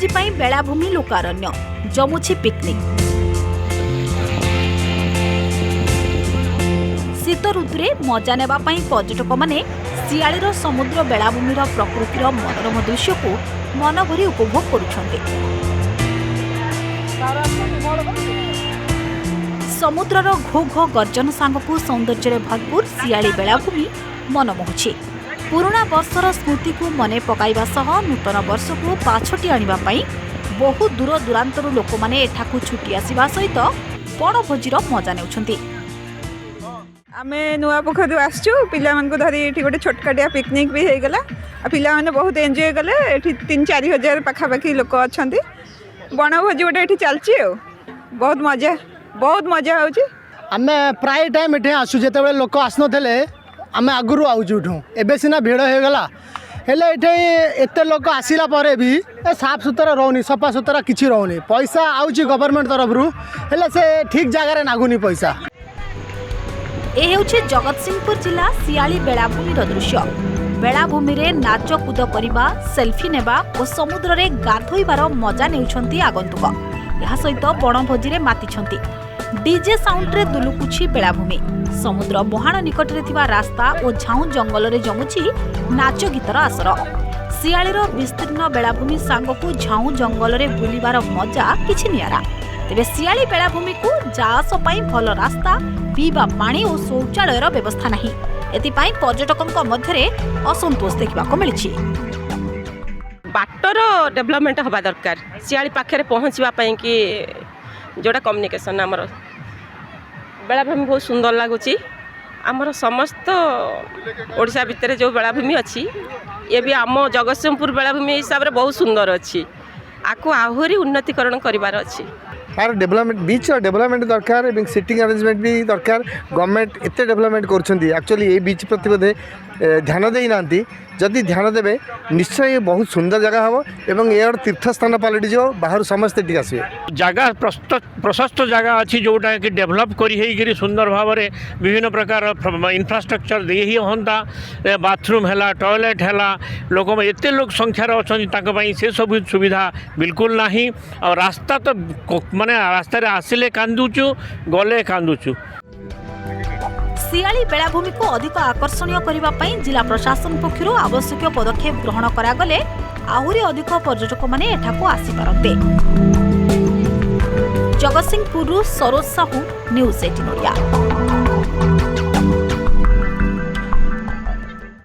ବଣଭୋଜି ପାଇଁ ବେଳାଭୂମି ଲୋକାରଣ୍ୟ, ଜମୁଛି ପିକନିକ୍। ଶୀତ ଋତୁରେ ମଜା ନେବା ପାଇଁ ପର୍ଯ୍ୟଟକମାନେ ଶିଆଳିର ସମୁଦ୍ର ବେଳାଭୂମିର ପ୍ରକୃତିର ମନୋରମ ଦୃଶ୍ୟକୁ ମନଭରି ଉପଭୋଗ କରୁଛନ୍ତି। ସମୁଦ୍ରର ଘୋ ଘୋ ଗର୍ଜନ ସାଙ୍ଗକୁ ସୌନ୍ଦର୍ଯ୍ୟରେ ଭରପୁର ଶିଆଳି ବେଳାଭୂମି ମନମୋହୁଛି। ପୁରୁଣା ବର୍ଷର ସ୍ମୃତିକୁ ମନେ ପକାଇବା ସହ ନୂତନ ବର୍ଷକୁ ପାଛୋଟି ଆଣିବା ପାଇଁ ବହୁ ଦୂର ଦୂରାନ୍ତରୁ ଲୋକମାନେ ଏଠାକୁ ଛୁଟି ଆସିବା ସହିତ ବଣଭୋଜିର ମଜା ନେଉଛନ୍ତି। ଆମେ ନୂଆ ପୋଖରୀରୁ ଆସିଛୁ ପିଲାମାନଙ୍କୁ ଧରି। ଏଠି ଗୋଟେ ଛୋଟକାଟିଆ ପିକନିକ୍ ବି ହେଇଗଲା ଆଉ ପିଲାମାନେ ବହୁତ ଏନ୍ଜୟ କଲେ। ଏଠି 3-4 ହଜାର ପାଖାପାଖି ଲୋକ ଅଛନ୍ତି। ବଣଭୋଜି ଗୋଟେ ଏଠି ଚାଲିଛି ଆଉ ବହୁତ ମଜା, ବହୁତ ମଜା ହେଉଛି। ଆମେ ପ୍ରାୟ ଟାଇମ୍ ଏଠି ଆସୁ। ଯେତେବେଳେ ଲୋକ ଆସୁନଥିଲେ, ଆମେ ଆଗରୁ ଆଉଛୁ ଏଠୁ। ଏବେ ସିନା ଭିଡ଼ ହେଇଗଲା, ହେଲେ ଏଠି ଏତେ ଲୋକ ଆସିଲା ପରେ ବି ଏ ସାଫ ସୁତରା ରହୁନି, ସଫା ସୁତରା କିଛି ରହୁନି। ପଇସା ଆଉଛି ଗଭର୍ଣ୍ଣମେଣ୍ଟ ତରଫରୁ, ହେଲେ ସେ ଠିକ୍ ଜାଗାରେ ନାଗୁନି ପଇସା। ଏ ହେଉଛି ଜଗତସିଂହପୁର ଜିଲ୍ଲା ଶିଆଳି ବେଳାଭୂମିର ଦୃଶ୍ୟ। ବେଳାଭୂମିରେ ନାଚକୁଦ କରିବା, ସେଲ୍ଫି ନେବା ଓ ସମୁଦ୍ରରେ ଗାଧୋଇବାର ମଜା ନେଉଛନ୍ତି ଆଗନ୍ତୁକ। ଏହା ସହିତ ବଣଭୋଜିରେ ମାତିଛନ୍ତି। ଡିଜେ ସାଉଣ୍ଡରେ ଦୁଲୁକୁଛି ବେଳାଭୂମି। ସମୁଦ୍ର ମୁହାଣ ନିକଟରେ ଥିବା ରାସ୍ତା ଓ ଝାଉଁ ଜଙ୍ଗଲରେ ଜମୁଛି ନାଚ ଗୀତର ଆସର। ଶିଆଳିର ବିସ୍ତୀର୍ଣ୍ଣ ବେଳାଭୂମି ସାଙ୍ଗକୁ ଝାଉଁ ଜଙ୍ଗଲରେ ବୁଲିବାର ମଜା କିଛି ନିଆରା। ତେବେ ଶିଆଳି ବେଳାଭୂମିକୁ ଯାଆସ ପାଇଁ ଭଲ ରାସ୍ତା, ପିଇବା ପାଣି ଓ ଶୌଚାଳୟର ବ୍ୟବସ୍ଥା ନାହିଁ। ଏଥିପାଇଁ ପର୍ଯ୍ୟଟକଙ୍କ ମଧ୍ୟରେ ଅସନ୍ତୋଷ ଦେଖିବାକୁ ମିଳିଛି। ବାଟର ଡେଭଲପମେଣ୍ଟ ହେବା ଦରକାର ଶିଆଳି ପାଖରେ ପହଞ୍ଚିବା ପାଇଁକି, ଯେଉଁଟା କମ୍ୟୁନିକେସନ୍। ଆମର ବେଳାଭୂମି ବହୁତ ସୁନ୍ଦର ଲାଗୁଛି। ଆମର ସମସ୍ତ ଓଡ଼ିଶା ଭିତରେ ଯେଉଁ ବେଳାଭୂମି ଅଛି, ଇଏ ବି ଆମ ଜଗତସିଂହପୁର ବେଳାଭୂମି ହିସାବରେ ବହୁତ ସୁନ୍ଦର ଅଛି। ଆକୁ ଆହୁରି ଉନ୍ନତିକରଣ କରିବାର ଅଛି। ତାର ଡେଭଲପମେଣ୍ଟ, ବିଚ୍ର ଡେଭଲପମେଣ୍ଟ ଦରକାର ଏବଂ ସିଟିଂ ଆରେଞ୍ଜମେଣ୍ଟ ବି ଦରକାର। ଗଭର୍ଣ୍ଣମେଣ୍ଟ ଏତେ ଡେଭଲପମେଣ୍ଟ କରୁଛନ୍ତି, ଆକ୍ଚୁଆଲି ଏଇ ବିଚ୍ ପ୍ରତି ବୋଧେ ଧ୍ୟାନ ଦେଇନାହାନ୍ତି। ଯଦି ଧ୍ୟାନ ଦେବେ, ନିଶ୍ଚୟ ଏ ବହୁତ ସୁନ୍ଦର ଜାଗା ହେବ ଏବଂ ଏ ଗୋଟେ ତୀର୍ଥସ୍ଥାନ ପାଲଟିଯିବ। ବାହାରୁ ସମସ୍ତେ ଏଠିକି ଆସିବେ। ଜାଗା ପ୍ରଶସ୍ତ ଜାଗା ଅଛି, ଯେଉଁଟାକି ଡେଭଲପ୍ କରି ହେଇକିରି ସୁନ୍ଦର ଭାବରେ ବିଭିନ୍ନ ପ୍ରକାର ଇନଫ୍ରାଷ୍ଟ୍ରକ୍ଚର ଦେଇ ହିଁ ହୁଅନ୍ତା। ବାଥରୁମ୍ ହେଲା, ଟଏଲେଟ୍ ହେଲା, ଲୋକ ଏତେ ଲୋକ ସଂଖ୍ୟାରେ ଅଛନ୍ତି, ତାଙ୍କ ପାଇଁ ସେସବୁ ସୁବିଧା ବିଲକୁଲ ନାହିଁ। ଆଉ ରାସ୍ତା ତ ମାନେ ରାସ୍ତାରେ ଆସିଲେ କାନ୍ଦୁଛୁ, ଗଲେ କାନ୍ଦୁଛୁ। ଶିଆଳି ବେଳାଭୂମିକୁ ଅଧିକ ଆକର୍ଷଣୀୟ କରିବା ପାଇଁ ଜିଲ୍ଲା ପ୍ରଶାସନ ପକ୍ଷରୁ ଆବଶ୍ୟକୀୟ ପଦକ୍ଷେପ ଗ୍ରହଣ କରାଗଲେ ଆହୁରି ଅଧିକ ପର୍ଯ୍ୟଟକମାନେ ଏଠାକୁ ଆସିପାରନ୍ତେ। ଜଗତସିଂହପୁରରୁ ସରୋଜ ସାହୁ, ନ୍ୟୁଜ୍ 18 ଓଡ଼ିଆ।